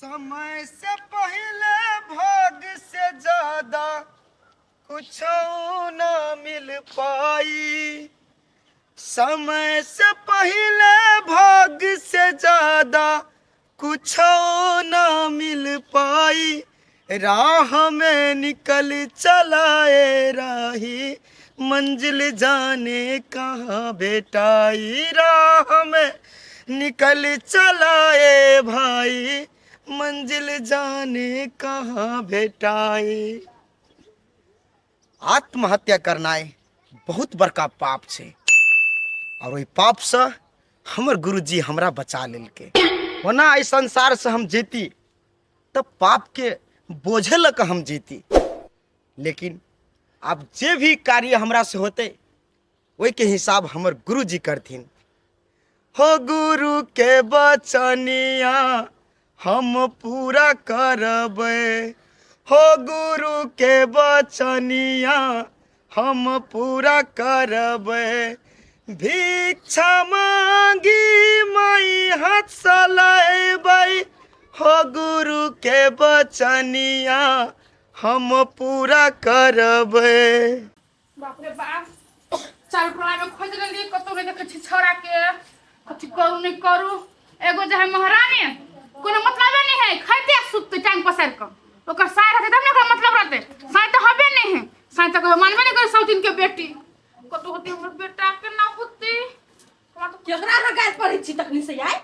समय से पहले भाग से ज्यादा कुछ ना मिल पाई। समय से पहले भाग से ज्यादा कुछ ना मिल पाई। राह में निकल चलाए राही, मंजिल जाने कहाँ भेटाई। राह में निकल चलाए भाई, मंजिल जाने कहाँ भेटाई। आत्महत्या करनाइ बहुत बड़का पाप छै और ओहि पापसँ हमर गुरुजी हमरा बचा लेलकै। ओना एहि संसारसँ हम जैती तऽ पापके बोझे लऽ कऽ हम जैती, लेकिन आब जे भी कार्य हमरासँ होतै ओहिके हिसाब हमर गुरुजी करथिन। हो गुरु के बचनिया हम पूरा करबै, हो गुरु के बचनिया हम पूरा करबै। भिक्षा मांगी माई हाथ सलेबै, हो गुरु के बचनिया हम पूरा करबै। बाप रे बाप, चारू टोला में खोज लेलियै, कतौ नहि देखै छी छौड़ा के। कथी करू नहि करू, एगो जे है महारानी कोनो मतलबे नहि है, खाइते आ सुतते टांग पसारि कऽ। ओकर साय रहतै तब ने ओकरा मतलब रहतै, साय तऽ हबे नहि है, साय तऽ कहियो मानबे नहि करै सौतीन के बेटी। कतौ होतै हमर बेटा के ना होतै। हमरा तऽ केकरा अहाँ गारि पढ़ै छी तखनी से आइ?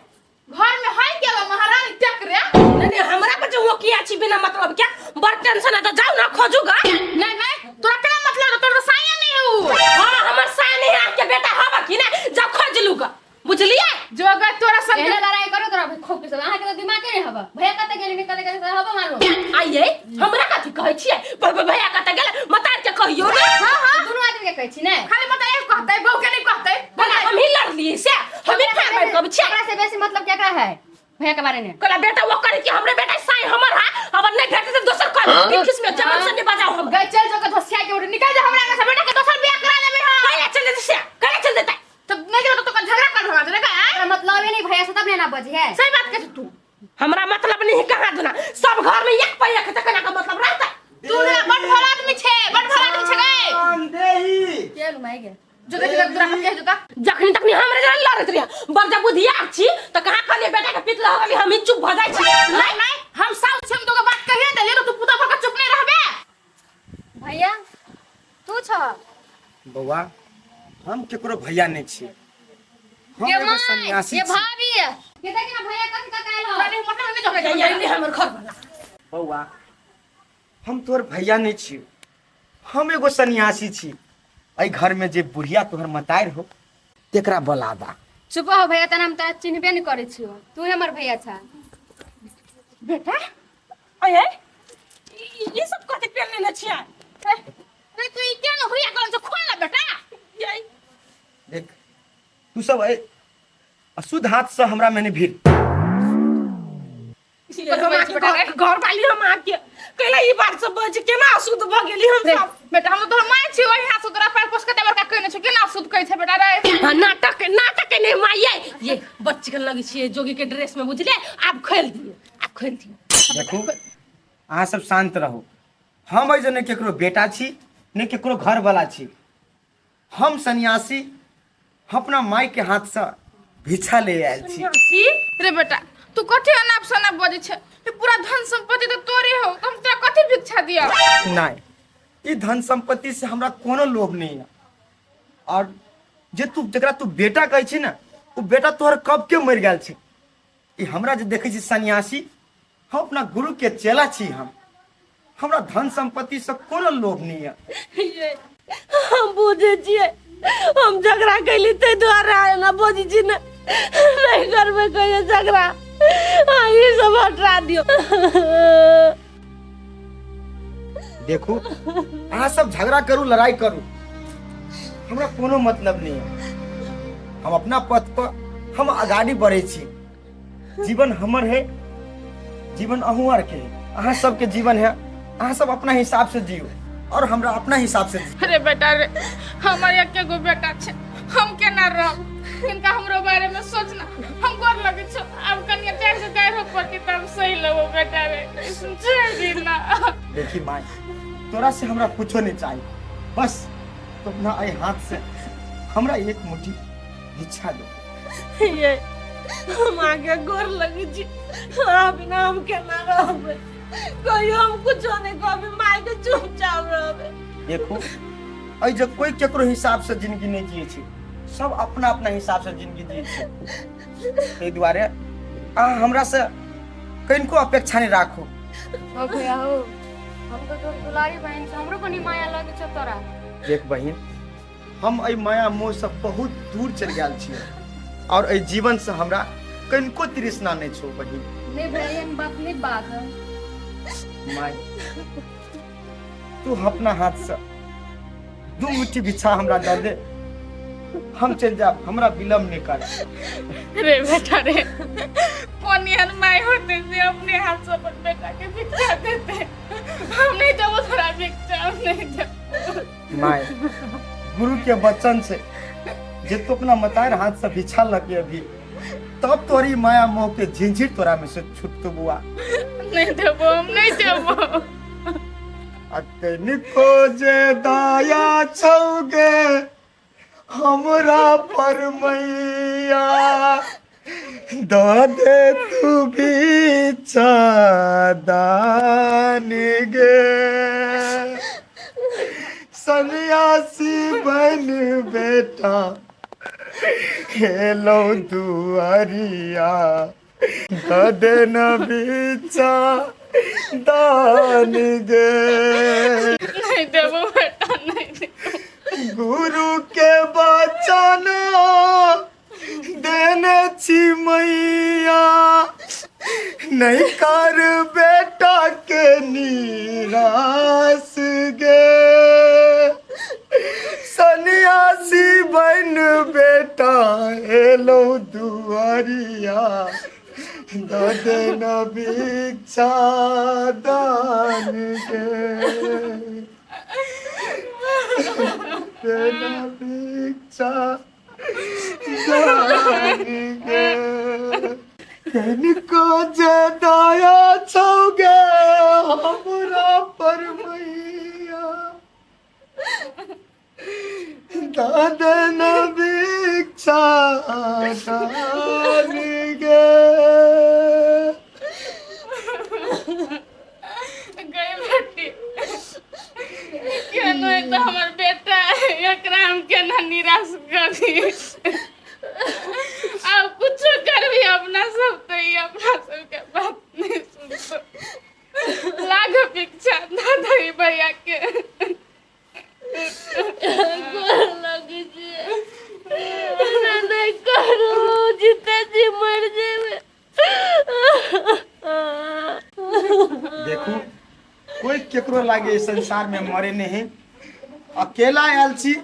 घर में है के महारानी टकरे? नहीं नहीं, हमरा पर जो वो किया छी बिना मतलब क्या बड़ टेंशन है, तो जाओ ना खोजूगा। नहीं नहीं, तोरा केना मतलब है? तोरा तो साया नहीं है उ। हां, हमर साया नहीं है, आपके बेटा हवा की ना, जाओ खोज लूगा, बुझलिए? जो अगर तोरा संग एहने लड़ाई करो तोरा खूब के सब अहाँ के तो दिमागे नहीं हवा। भैया कते गेली नहीं कते गेली हवा मालूम। आइए हमरा कथी कहै छियै? भैया कते गेलै मतार के कहियो ना। हां हां, दुनू आदमी के कहै छी ने। खाली मत एक कहतै, बहू के नहीं कहतै। बोला हम ही लड़लिए से, हम ही फाड़ मार कब छियै। हमरा से बेसी मतलब केकरा है भैया के बारे में? कहला बेटा वो करे कि हमरे बेटा साई हमर हा, अगर नहीं भेटे तो दोसर कर किस में जमन से नहीं बजाओ हम। गए चल जो के धसिया के उड़ निकल जा हमरा से, बेटा के दोसर बियाह करा लेबे हम। कहला चल देते से, कहला चल देता। तो नहीं जेबे तो झगड़ा कर हमरा रे का? हमरा मतलब ही नहीं भैया से तब ने ना बजी है। सही बात कह तू। हमरा मतलब नहीं कहाँ दुना, सब घर में एक पैया के तकना का मतलब रहता। तू ना बड़ भला आदमी छे, बड़ भला आदमी छे गए। देही के घुमाई गे जो देख तोरा हम कह देता। जखनी तखनी हमरे जरा लड़त रहिया, बड़ जब बुधियार छी त कहाँ कहलिए बेटा के पितला हो गेली, हम ही चुप भ जाइ छी। नहीं नहीं, हम साउस छी, हम तोके बात कहिए देलिए तो तू पुता भर के चुप नहीं रहबे। भैया तू छ? बौआ हम केकरो भैया नहीं छी, हम ये एगो माय, सन्यासी ये छी। भाभी ये देख ना भैया कथी का कायल हो। अरे मतलब नहीं झगड़ा ये नहीं हमर घर वाला। बौआ हम तोहर भैया नहीं छी, हम एगो सन्यासी छी। एहि घर में जे बुढ़िया तोहर मतार हो तेकरा बोला दा। चुप हो भैया, तना हम तोरा चिन्हबे नहीं करै छियो, तू हमर भैया छा। बेटा अये ई सब कथी पेन लेने छियै? रे तू ई केना हुइया करन छ, खोल ना बेटा। ये देख तू सब एहि अशुद्ध हाथ से हमरा में नहीं भीड़। घर वाली हम आके कहला ई बात सब बज केना अशुद्ध भ गेली हम सब। बेटा हम तोहर माय छी, ओहि हाथ से तोरा पैर पोस के बड़का कहने छ, केना अशुद्ध कहै छै बेटा रे? हां, नाटक नाटक नहीं माइये, ये बच्ची के लगे छियै जोगी के ड्रेस में, बुझले? आब खोल दिए, आब खोल दिए। देखू अहाँ सब शांत रहू, हम एहि जे नहि केकरो बेटा छी नहि केकरो घर वाला छी, हम सन्यासी अपना माय के हाथ से भिक्षा ले आयल छी। सन्यासी रे बेटा तू कथी अनाप शनाप बजै छै? ई पूरा धन संपत्ति तो तोरे हो, तो हम तोरा कथी भिक्षा दिया? नहीं, ई धन संपत्ति से हमरा कोनो लोभ नहीं है। और जे तू जकरा तू बेटा कहै छी ना, ओ बेटा तोहर कब के मरि गेल छै। ई हमरा जे देखै छी सन्यासी, हम अपना गुरु के चेला छी, हम हमरा धन संपत्ति से कोनो लोभ नहीं है। ये हम बुझे छियै, हम झगड़ा कैली ताहि दुआरे एना बजै छी ने, नहीं करबै कहियो झगड़ा। हाँ, ई सब हटा दियौ। देखू अहाँ सब झगड़ा करू लड़ाई करू, हमरा कोनो मतलब नहीं है। हम अपना पथ पर हम अगाड़ी बढ़े छी। जीवन हमर है, जीवन अहूँ आर के है, अहाँ सबके जीवन है, अहाँ सब अपना हिसाब से जियो और हमरा अपना हिसाब से जियो। अरे बेटा रे, हमर एके गो बेटा छै, हम केना रहब? किनका हमरो बारे में सोचना, हम गोर लगै छौ। आब कनिया चारि सौ गारि पड़तै तब सही लेबो बेटा रे, छोड़ दी ना। देखी माय, तोरा से हमरा कुछो नहीं चाहिए, बस तो अपना एहि हाथ से हमरा एक मुट्ठी भिक्षा दे। ये हम आगे गोर लगे छी, अहाँ बिना हम केना रहबै? कहियो हम कुछो नहीं कहबै माय के, चुपचाप रहबै। देखू, एहि जे कोई केकरो हिसाब से जिंदगी नहीं जिए छै, सब अपना अपना हिसाब से जिंदगी जिए छै। ताहि दुआरे अहाँ हमरा से कनिको अपेक्षा नहीं राखू। हो भैया हो, हम तो तोर दुलारी बहन छै, हमरो कनी माया लगे छौ तोरा। देख बहिन, हम एहि माया मोह से बहुत दूर चलि गेल छियै और एहि जीवन से हमरा कनिको तृष्णा नहीं छौ बहिन। नहीं भैया, एहन बात नहीं बात है। माय, तू अपना हाथ से दू मुट्ठी बिछा हमरा दऽ दे, हम चलि जायब, हमरा विलम्ब नहीं कर। रे बेटा रे, कोन एहन माय होते जे अपने हाथ से अपन बेटा के भिक्षा देते? हम नहीं देबो तोरा भिक्षा, हम नहीं देबो। माय, गुरु के वचन से जे तू अपना मतार हाथ से भिक्षा लगे अभी, तब तोरी माया मोह के झिझिर तोरा में से छुटतो बुआ। नहीं देबो, हम नहीं देबो। अतनिको जे दया छौगे हमरा पर मैया, द दे तू बिच्छा दान गे। सन्यासी बन बेटा हेलो दुआरिया, द दे न बिच्छा दान गे। नहीं देबो बेटा, नहीं देबो। गुरु के बचन देने छी मैया, नहीं कर बेटा के निराश गे। सन्यासी बन बेटा एलो दुआरिया, द देना भिक्षा दान गे, देना भिक्षा दान गे। कनिको जे दया छौगे हमरा पर मैया, ददन भिक्षा दान गे। गई बेटी, केनो है तो हमर बेटा है, एकरा हम केना निराश करी? आब कुछो करबी अपना सब तो ई अपना सबके बात नहीं सुनतो। लाग भिक्षा ना दही भैया के। गोर लगै छियै, एना नहि करू, जीते जी मरि जेबै। देखू, कोई केकरो लागे इस संसार में मरे नहीं। अकेला आयल छी,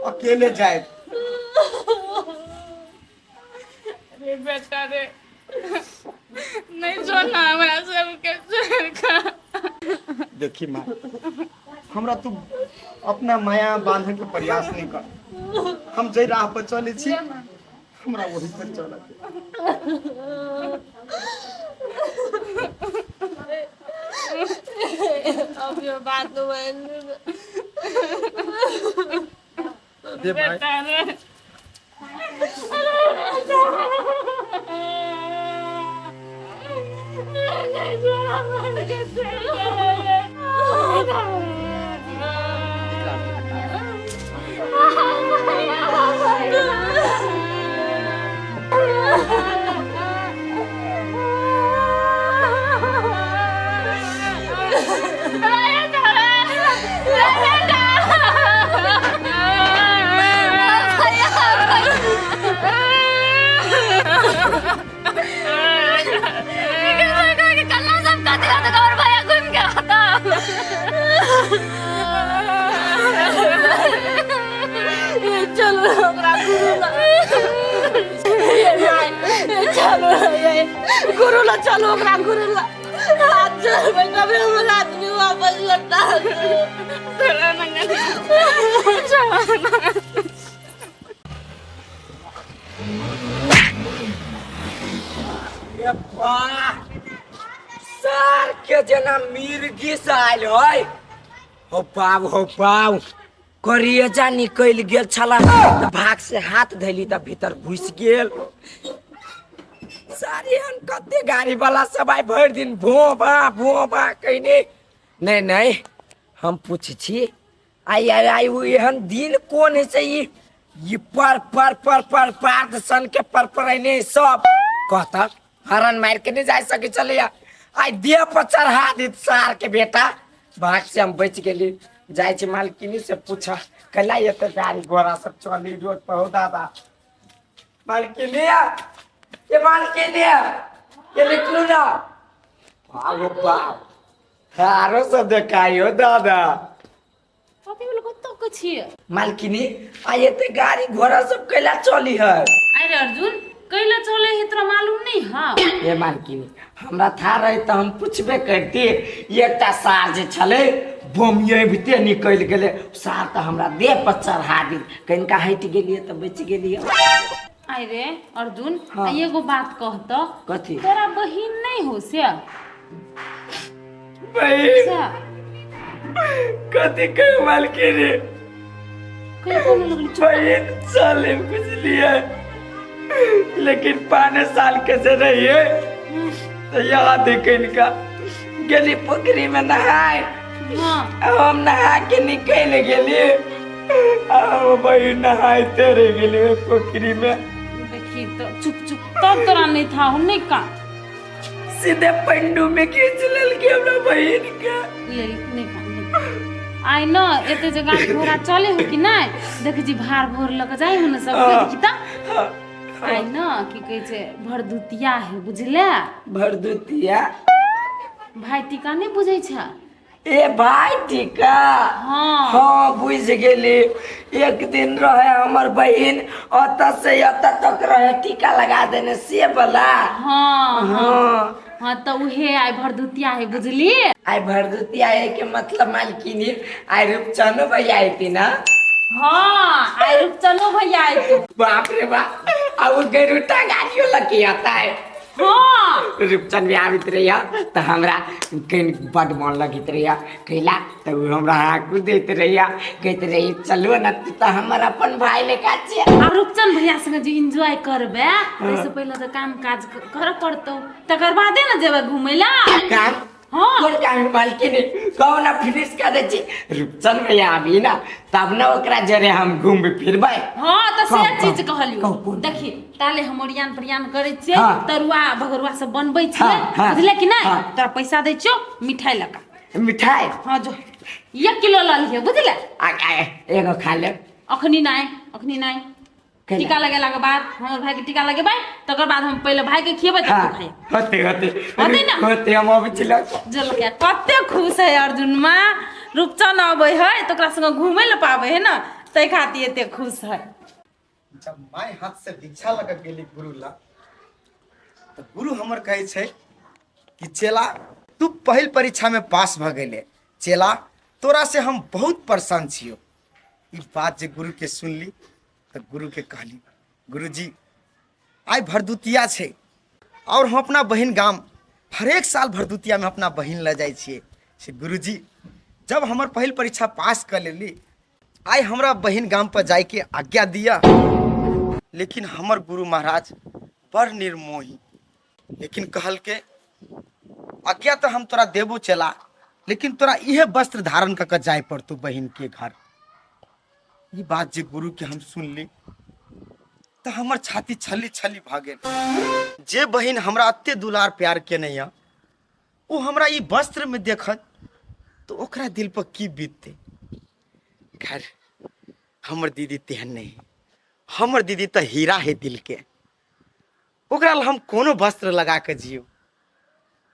अकेले जाए। रे बेटा रे, नहीं जो ना हमरा सबके छोड़ कऽ। देखी माँ, हमरा तू अपना माया बांधे के प्रयास नहीं कर। हम जे राह पर चले छी, हमरा वही पर चलऽ दे। अब ये बात मान दे भाई। बेटा रे, कल्ला सब कथी रहत और भैया घुमि के आता। चलो ओकरा गुरु ला, चलो गुरु ला, चलो ओकरा गुरु ला। हाथ जोड़बै कभी हमर आदमी वापस लौटा दो। के जेना मिर्गी से आयल है। हो बाब हो बाब, करियजा निकलि गेल छला तऽ भाग से हाथ धैली तऽ भीतर घुसि गेल। सारी हन कते गाड़ी वाला सब आइ भरि दिन भो बा भो बा कहिने। नहीं नहीं, हम पूछ छी आई आई आई ओ एहन दिन कोन है से ई ई पर पर पर पर पार्थ सन के पर पर सब कहता हरन मार के नहीं जा सके चलिया। आई देह पर चढ़ा दी सार के बेटा, भाग से हम बच गेली। जाइ छी मालकिनी से पूछा कैला एते गाड़ी घोड़ा सब चली रोड पर। हो दादा मालकिनी, ये मालकिनी ये निकलू ना। बाप बाप आरो सब देखाइयो दादा। कथी भेल, कतऽ के छियै? मालकिनी आ एते गाड़ी घोड़ा सब कैला चली है? अरे अर्जुन, कैला चले है तोरा मालूम नहीं है? ए मालकिनी, हमरा था रहे तऽ हम पूछबे करती। एकटा सार जे छलै बमियबिते निकलि गेलै, सार तऽ हमरा देह पर चढ़ा देल, कनिका हटि गेलियै तऽ बचि गेलियै। अरे अर्जुन, हाँ। एगो बात कहतऽ। कथी? तोरा बहिन नहीं हो से? बहिन से कथी कहू मालकिनी? कहीं बोले लगली चुप। बहिन चले बुझलियै, लेकिन 5 साल के से रहिए तो याद है कनिका गेली पोखरी में नहाय। हाँ। हम नहा के निकल गेली आ बहिन नहाइते रह गेली ओहि पोखरी में। देखी तो, चुप चुप, तब तोरा नहीं था हम नहीं का सीधे पंडू में खींच लेलकै हमरा बहिन के। ले नहीं का नहीं। आइ न एते जे गाड़ी घोड़ा चले हो कि नहीं, देख जी भार भोर लग जाय हो न सब। देखी त आइ न की कहै छै भरदुतिया है, बुझले? भरदुतिया? भाई टीका नहीं बुझै छै? ए भाई टीका? हाँ। हाँ बुझ गेली। एक दिन रहे हमर बहिन अत से अत तक रहे टीका लगा देने से वाला। हाँ। हाँ। हाँ तो उहे आइ भरदुतिया है, बुझली? आइ भरदुतिया है के मतलब मालकिनी आइ रूपचनो भैया अयती ना? हाँ, आइ रूपचनो भैया अयती। बाप रे बाप, आ वो गरुटा गाड़ियों लगे आता है। हाँ। रूपचन भी आबित रहिया तऽ हमरा कनि बड मन लगैत रहिया, कैला तऽ ओ हमरा हाँकू दैत रहिया, कहैत रही चलू ने तू तऽ हमर अपन भाय लेखा छियै। आ रूपचन भैया संगे जे एंजॉय करबे ताहिसँ पहिले तऽ काम काज करऽ पड़तौ, तकर बादे ने जेबै घुमै लए। काम? हाँ। कोन काम मालकिनी? कहू ना, फिनिश कर दै छी। रूपचन भैया आबी ना तब ना ओकरा जरे हम घूमबै फिरबै। हाँ तऽ से कहू, चीज कहू, कहलियौ। कहू, कोन? देखी ताले हम ओरियान परियान करै छियै। हाँ। तरुआ भगरुआ सब बनबै छियै। हाँ, हाँ। बुझले कि नहि? हाँ। तोरा पैसा दै छियौ मिठाई लऽ कऽ। मिठाई? हाँ जो 1 किलो लऽ लिहे, बुझले? आ, आ, एगो खा लेब। अखनी नहि, अखनी नहि। कैला? टीका लगेला के बाद हमर भाई के टीका लगेबै, तकर बाद हम पहिले भाई के खिएबै तब हाँ, तू खाइए। होते होते। होते ना? होते, हम अबै छी लऽ कऽ। जलके कते खुश है अर्जुन माँ, रूपचन अबै है तऽ ओकरा संगे घूमै लए पाबै है ना, ताहि खातिर एते खुश है। जब my हाथ से भिक्षा लऽ कऽ गेली गुरु ला तऽ गुरु हमर कहै छै कि चेला तू पहिल परीक्षा में पास भऽ गेले, चेला तोरा से हम बहुत प्रसन्न छियौ। ई बात जे गुरु के सुनली तऽ गुरु के कहली, गुरुजी आइ भरदुतिया छै और हम अपना बहिन गाम हरेक साल भरदुतिया में अपना बहिन लऽ जाइ छियै। से गुरुजी जब हमर पहिल परीक्षा पास कऽ लेली, आइ हमरा बहिन गाम पर जाइके आज्ञा दिया। लेकिन हमर गुरु महाराज बड़ निर्मोही, लेकिन कहलके आज्ञा तऽ हम तोरा देबो चला, लेकिन तोरा इहे वस्त्र धारण कऽ के जाय पड़तौ बहिन के घर। ई बात जे गुरु के हम सुनली तऽ हमर छाती छली छली भऽ गेल। जे बहिन हमरा एते दुलार प्यार केने यऽ ओ हमरा ई वस्त्र में देखत तऽ ओकरा दिल पर की बीततै। खैर हमर दीदी तेहन नहीं, हमर दीदी तऽ हीरा है दिल के, ओकरा ला हम कोनो वस्त्र लगा के जियो,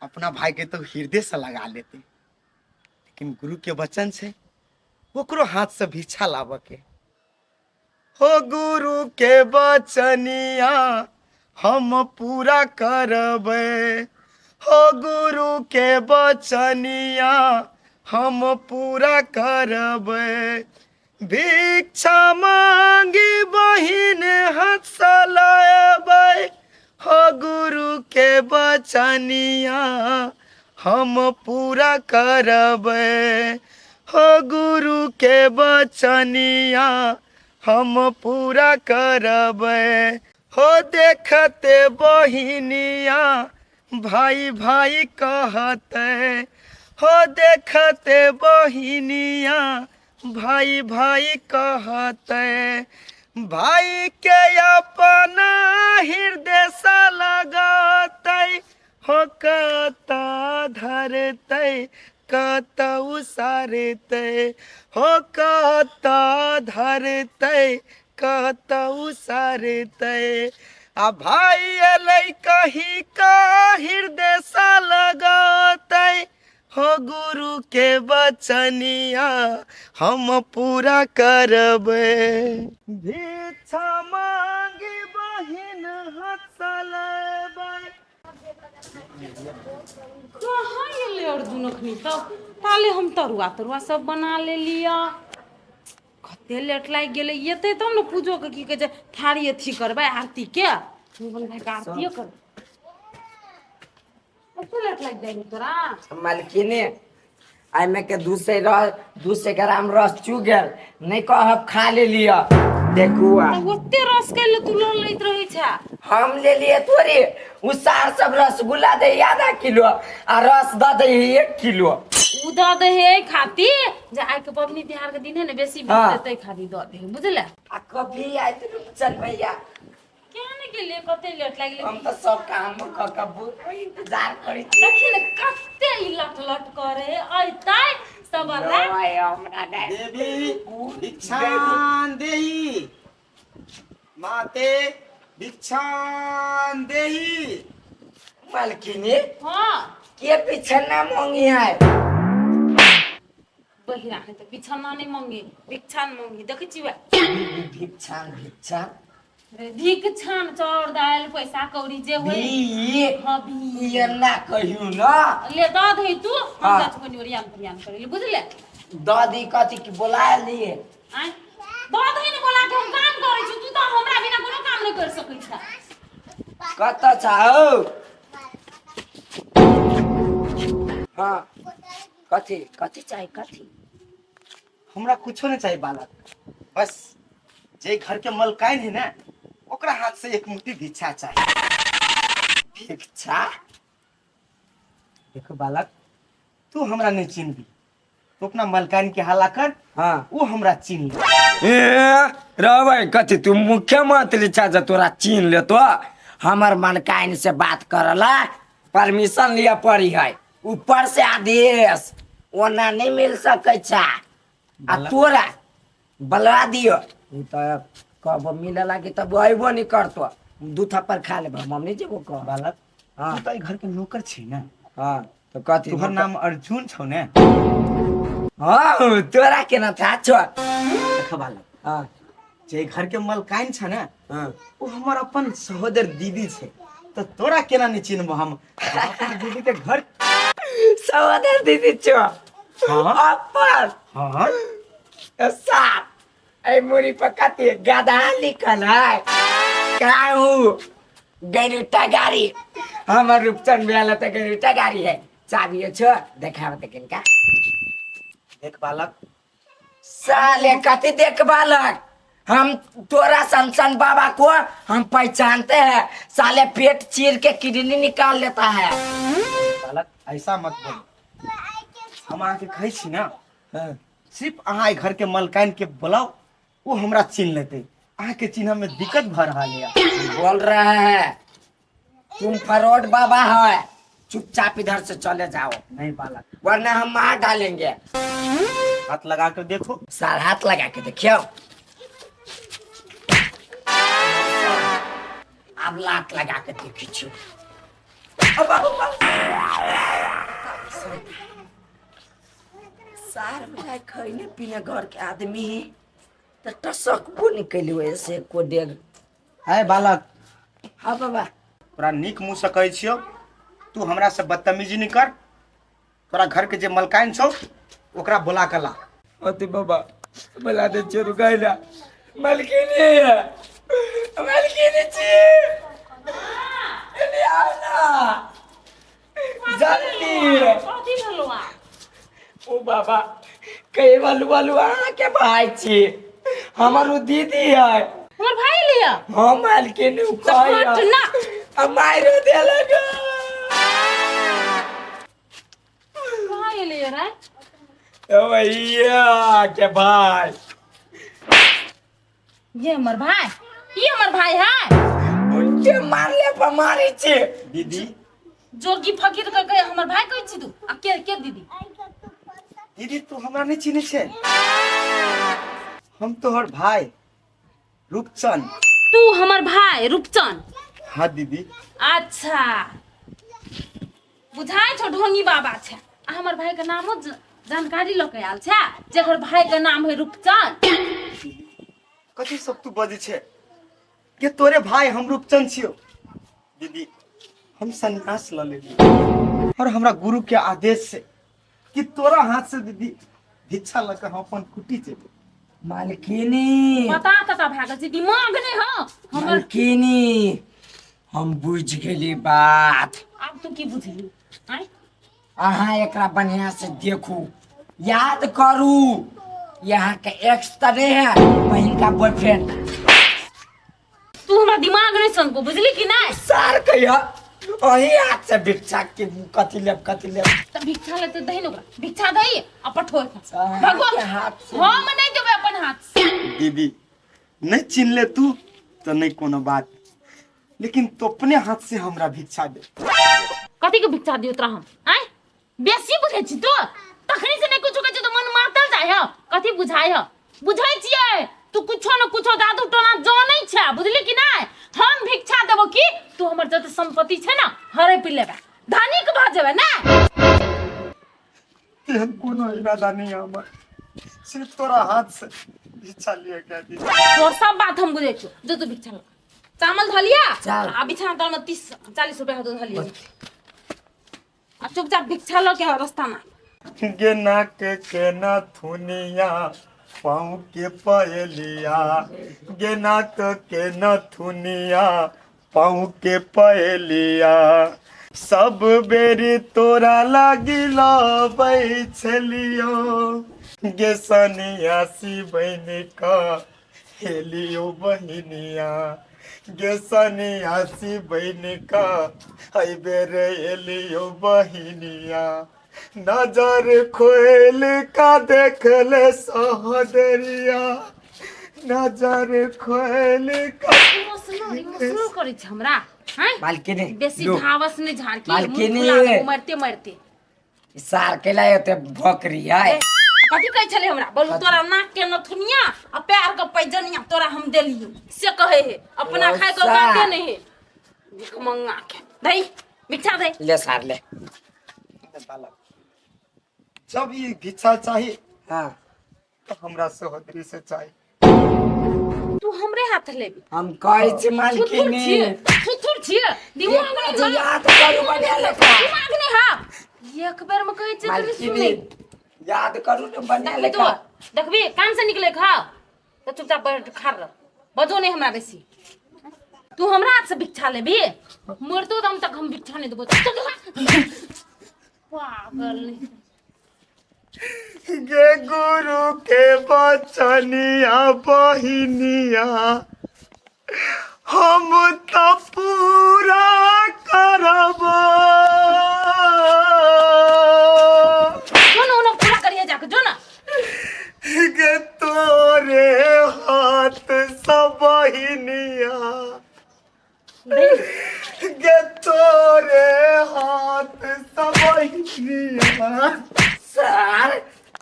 अपना भाई के तो हृदय से लगा लेते। लेकिन गुरु के वचन छै ओकरो हाथ से भिक्षा लाबऽ के। हो गुरु के वचनिया हम पूरा करबै, हो गुरु के वचनिया हम पूरा करबै, भिक्षा मांगी बहिन हाथ से लएबै, हो गुरु के वचनिया हम पूरा करबै हो गुरु के बचनिया हम पूरा करबै हो देखते बहिनिया भाई भाई कहते हो देखते बहिनिया भाई भाई कहते भाई के अपना हृदय से लगते हो कता धरते कत उसारते हो कत धरते कत उसारते आ भाई अलै कही का हृदय सा लगते हो गुरु के बचनिया हम पूरा करबै। भिक्षा मांगी बहिन हंसलेबै। कहाँ गेलै अर्जुन अखनी तब? ताले हम तरुआ तरुआ सब बना लेलियै, कते लेट लागि गेलै। एतै तब ने पूजोके की कहै छै थारी अथी करबै आरतीके, अपन भाइके आरतियो करबै। कते लेट लागि जाइ तोरा? मालकिने, एहिमे के 200 रस, 200 ग्राम रस चू गेल, नहीं कहब खा ले लिअ। देखू आ। तऽ ओते रस कैले तू लऽ लैत रहै छै? हम ले लिए थोड़े, उ सार सब रसगुल्ला दे आधा किलो आ रस दऽ दे 1 किलो। उ दऽ दे है एहि खातिर जे आइ के पबनी तिहार के दिन है ने, बेसी हाँ। ताहि खातिर दऽ दे है, बुझले? आ कभी आयत रूपचन भैया? केना ने गेलियै, कते लेट लागि गेलै। हम तऽ सब काम कऽ के इंतजार करै छी। देखी ने कते ई लट लट करे अयतै सब ला। ओए, हमरा नहि। देवी भिक्षां देहि माते भिक्षां देहि। मालकिनी। हाँ। के बिछना मांगी है? बहिरा है तऽ बिछौना नहि मंगी, भिक्षान मंगी। देखै छी वएह। भिक्षान भिक्षान। भिक्षान चाउर दालि पैसा कौड़ी जे होइ। भी। हाँ, भी। एना कहियौ न। ले दऽ दही तू, हम हाँ। जाइ छी कनि ओरियान फोरियान करै लए, बुझले? दऽ दी कथी की बोला लिए? आँय, दऽ दही ने बोला के, हम काम करै छी, तू तऽ हमरा बिना कोनो काम नहि कर सकै छ। कतऽ छ हौ? हाँ, कथी कथी चाही कथी? हमरा कुछो नहीं चाहिए बालक, बस जे घर के मलकाइन है ना ओकरा हाथ से एक मुट्ठी भिक्षा चाहिए। भिक्षा? देखो बालक, तू हमरा नहीं चिन्हबी, तू अपना मलकाइन के हल्ला कर। हाँ। वो हमरा चिन्ह ले। ए रहबै कथी, तू मुख्यमंत्री छ जे तोरा चिन्ह लेतो? हमर मलकाइन से बात करला परमिशन लिअ पड़ी है, ऊपर से आदेश, ओना नहीं मिल सकै छ। आ तोरा बलवा दियो, उ तऽ कब मिले लागी तब अयबो नहीं करतो, दू थप्पड़ खा लेब, हम नहीं जेबो कह। बालक। हाँ। तू तो घर के नौकर छी ना? हाँ, तो कथी? तोहर नाम अर्जुन छौ ने? हाँ, तोरा केना थाहा छौ? देख बालक। हाँ। जे घर के मलकाइन छ ना हाँ। वो हमर अपन सहोदर दीदी छै, तो तोरा केना नहीं चिन्हबो हम अपन दीदी के घर। सहोदर दीदी छौ? हाँ। अपन? हाँ। साफ एहि मुड़ी पर कथी गधा लिखल है? काहू गरुटा गाड़ी, हमर रूपचंद भेल तऽ गरुटा गाड़ी है। चाबियो छौ? देखाब तऽ किनका। देख बालक। साले कथी देख बालक? हम तोरा सन सन बाबा को हम पहचानते हैं, साले पेट चीर के किडनी निकाल लेता है। बालक, ऐसा मत बोलो, हम अहाँके कहै छी ना, सिर्फ अहाँ एहि घर के मलकाइन के बोलाओ, वो हमरा चिन्ह लेतै। अहाँके चिन्ह में दिक्कत भऽ रहल है। बोल रहे हैं तुम फरोड बाबा है, चुपचाप इधर से चले जाओ। नहीं बालक। वरना हम मार डालेंगे। हाथ लगा कर देखो। सर, हाथ लगा के देखियो। अब लात लगा के देखी छु। अब। सार मिठाई खैने पीने घर के आदमी तऽ टसकबो नहीं कैली ऐसे को डेग। है बालक। हाँ बाबा। तोरा नीक मुँह से कहै छियौ, तू हमरा से बदतमीजी नहीं कर। तोरा घर के जे मलकाइन छौ ओकरा बोला के ला। अति बाबा बोला दे छियै, रुकाइ ला। मालकिनी, मालकिनी छी, एने आउ ना जल्दी। ओ बाबा कहे बालू बालू अहाँके भाई छी हमर उ दीदी है। हमर भाई लिया। हम मालकिनी उ तऽ कहैया। हट ना। आ मारियो देलक। कहाँ एलियै रे? भैया के भाई। ये हमर भाई, ये हमर भाई है। उनके मारले पर मारै छी। दीदी। जोगी फकीर के कहे हमर भाई कहै छी तू आ के के दीदी? दीदी तू हमरा नहीं चिन्है छै, हम तोहर भाई रूपचंद। तू हमर भाई रूपचंद? हाँ दीदी। अच्छा बुझाइ छौ ढोंगी बाबा छै। आ हमर भाई के नामो जानकारी लऽ के आयल छै, जेकर भाई के नाम है रूपचंद। कथी सब तू बजै छै के तोरे भाई हम रूपचंद छियो। दीदी हम सन्यास ल लेली और हमरा गुरु के आदेश से कि तोरा हाथ से दीदी भिक्षा लऽ के हम अपन कुटी जेबै। मालकिनी पता तता भए गेल छै, दिमाग नहि हौ हमर। मालकिनी हम बुझि गेली बात। आब तू की बुझली? आँय अहाँ एकरा बढ़िया से देखू, याद करू, यहाँ के एक्स तऽ नहीं है, बहिन का बॉयफ्रेंड। तू हमरा दिमाग नहीं सनको, बुझली कि नहीं? सार कहिया अही हाथ से भिक्षा के कथी लेब कथी लेब। त भिक्षा लेते दही न ओकरा, भिक्षा दही आ पठो एखन। अहाँ भगवान के हाथ से। हम नहीं देबै अपन हाथ से। दीदी नहीं चिन्हले तू तो नहीं कोनो बात, लेकिन तो अपने हाथ से हमरा भिक्षा दे। कथी के भिक्षा दियो तोरा हम? आँय बेसी बुझै छी तू, तखनी से नहीं कुछो कहै छी तो मन मातल जाय ह। कथी बुझाय ह? बुझै छियै तू कुछो न कुछो जादू टोना जानै छै, बुझली कि नहीं? हम भिक्षा देबो कि तू हमर जते संपत्ति छै ना हड़पि लेबे, धनिक भऽ जेबे ना। तेहन कोनो इरादा नहीं है हमर, सिर्फ तोरा हाथ से भिक्षा लिए के दीदी। तोर सब बात हम बुझै छियौ, जो तू भिक्षा लऽ चावल धलिया चल। आ बिछाना तर में 30-40 रुपया होतो धलिया आ चुपचाप भिक्षा लऽ के रास्ता में। गे नाक के नथुनिया पाँव के पयलिया, गे नाक के नथुनिया पाँव के पयलिया, सब बेरी तोरा लागी लबै छलियो, गे सनियासी बनि कऽ हेलियो बहिनिया, गे सनियासी बनि कऽ एहि बेर एलियो बहिनिया, नजर खोल का देखले सहोदरिया, नजर खोल का। इमोशनल इमोशनल करै छै हमरा। हैं मालकिनी बेसी लो। धावस नहीं झाड़ के मुंह मालकिनी। फुला देबो मरते मरते। सार के लाए होते बकरी है। कथी कहै छलै हमरा? बोलू तोरा नाक के नथुनिया आ पैर के पैजनिया तोरा हम देलियो से कहे हे, अपना ओ खाए के सार। औकाते नहीं हे। भीख मंगा के दही भिक्षा दे। ले सार ले। जब ये भिक्षा चाहिए हाँ तो हमरा सहोदरी से चाहिए। तू हमरे हाथ लेबी? हम कहै छी थुथुर मालकिनी। छियै, थुथुर छियै, दिमाग नहीं जे है। याद करू बढ़िया लेखा। दिमाग नहीं है। एक बेर में कहै छियै तनी मालकिनी सुनै। याद करू ने बढ़िया देखबी तू, लेखा। देखबी काम से निकले खा तो चुपचाप बैठ खा रह, बजो नहीं हमरा बेसी। तू हमरा हाथ से भिक्षा लेबी? मरतो दम तक हम भिक्षा नहीं देबो। चल जा। पागल नहीं। गे गुरु के बचनिया बहिनिया हम तो पूरा करब। जो ना उन्हें पूरा करिए जाके, जो ना। गे तोरे हाथ सब बहिनिया, गे तोरे हाथ सब बहिनिया। सार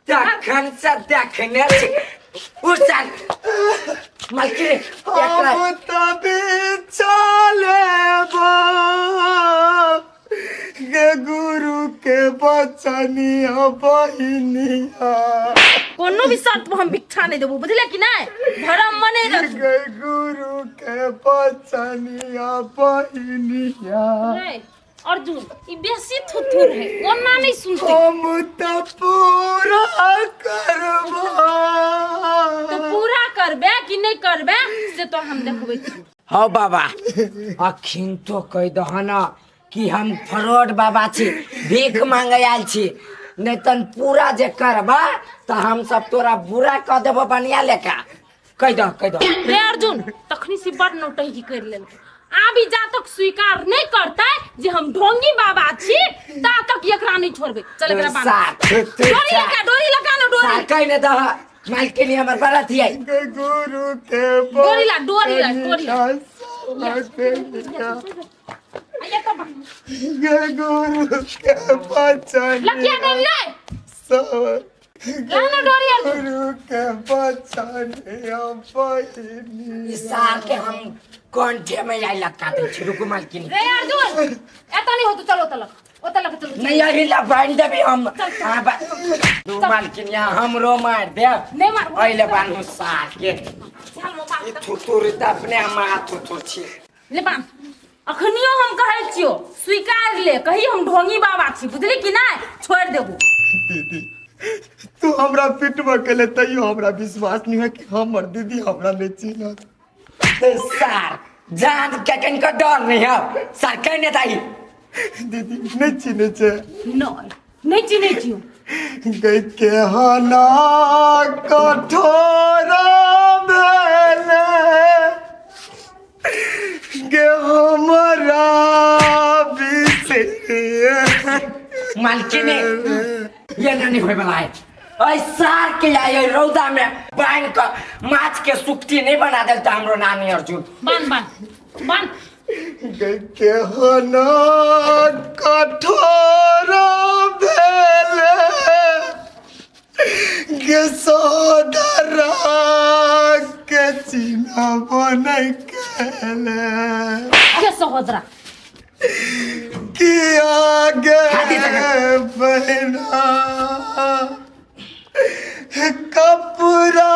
तखन से देखने छी उ सार मालकिनी एकरा हम तभी चलेब गे गुरु के बचनिया बहिनिया। कोनो भी शर्त पर हम भिक्षा नहीं देबो, बुझले कि नहीं? भरम मने रख। गे गुरु के बचनिया बहिनिया। रे, अर्जुन ई बेसी थुथुर है, ओना नहीं सुनते। हम तो पूरा करब। तो पूरा करबे कि नहीं करबे से तो हम देखबै छी। हौ बाबा अखिन तो कहि दह न कि हम फ्रॉड बाबा छी, भीख मांगे आयल छी। नहीं तन पूरा जे करबा तो हम सब तोरा बुरा कह देबो बनिया लेखा। कह दो, कह दो। रे अर्जुन, तखनी से बड़ नौटंकी कर लेलकै। आबी जा तक स्वीकार नहीं करतै जे हम ढोंगी बाबा छी, ता तक एकरा नहीं छोड़बै। चल एकरा बांध। सार, डोरी लगा, डोरी लगा ना, डोरी। सार, कहि ने दह, मालकिनी हमर बड़ा थियै। गुरु के डोरी ला, डोरी ला, डोरी ला। आइए तो बांध। गुरु के बचन लकिया डोरी ले। सब ला ना डोरी अर्जुन। गुरु के बचन बहिनी। ई सार के हम कंठे में आई लटका दै छी। रुकू मालकिनी। रे अर्जुन, एता नहीं होतो, चलो ओतऽ लग, ओतऽ लग चलो। नहीं, अही ला बांध देबी हम। हाँ, दू मालकिनिया हमरो मार देब। नहीं मारबो। अइले बान्हू सार के। चल मो बाप। ई थुथुर तऽ अपने माँ थुथुर छी। ले बांध। अखनियो हम कहै छियो, स्वीकार ले, कही हम ढोंगी बाबा छी, बुझली कि नहीं? छोड़ देबो। दीदी, तू हमरा पिटबो केले तैयो हमरा विश्वास नहीं है कि हमर दीदी हमरा नहीं चिन्हत। सार जान के कनिको डर नहीं है सार, कहने दाई। दीदी नहीं चिन्है छै। नहीं, नहीं चिन्है छियो। गई के हना कठोर भेले गे हमरा बिसरिए। मालकिनी, ये नहीं होय वाला है। ऐ सार के आय रौदा में बांध के माछ के सुक्ति नहीं बना देल त हमरो नानी अर्जुन। बांध, बांध, बांध। गई के हना कठोर भेले गे सोदरा के चिन्हबो नहीं केले। के सहोदरा? कि आगे बहना कपड़ा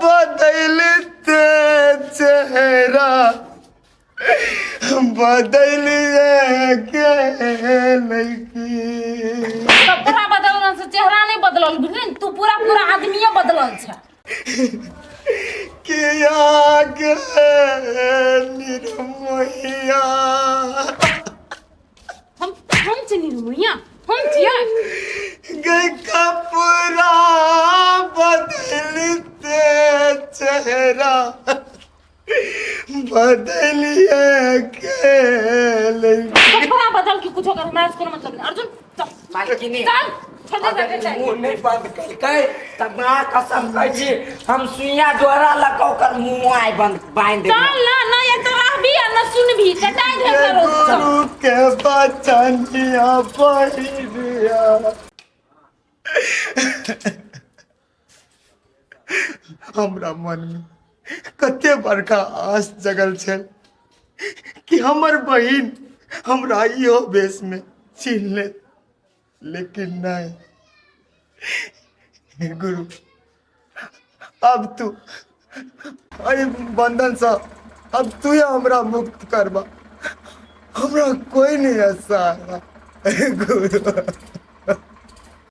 बदलते चेहरा बदलिए गेलै की। कपड़ा बदलल से चेहरा नहीं बदलल, बुझली ने? तू पूरा पूरा आदमीये बदलल छै। कि आगे निर्मोहिया। हम छी निर्मोहिया, हम छियै। गई कपड़ा बदलते चेहरा बदलिए गेलै। कपड़ा बदल के कुछो कर, हमरा से कोनो मतलब नहीं। अर्जुन चल। मालकिनी, चल, छोड़ दे, अगर चल, चल। मुंह नहीं बंद कलकै त माँ कसम कहै छी हम सुइया डोरा लऽ कऽ ओकर मुंह आइ बंद बांधि देबै। चल ना, ना ये तो रहबी आ ना सुनबी, कटाई दे करो। चल। गुरु के बचनिया पहिरिया। हमरा मन में कते बड़का आस जगल छल कि हमर बहिन हमरा इहो वेश में चिन्ह लेत, लेकिन नहीं। हे गुरु, अब तू एहि बंधन से अब तू ही हमरा मुक्त करबा, हमरा कोई नहीं है सहारा। हे गुरु।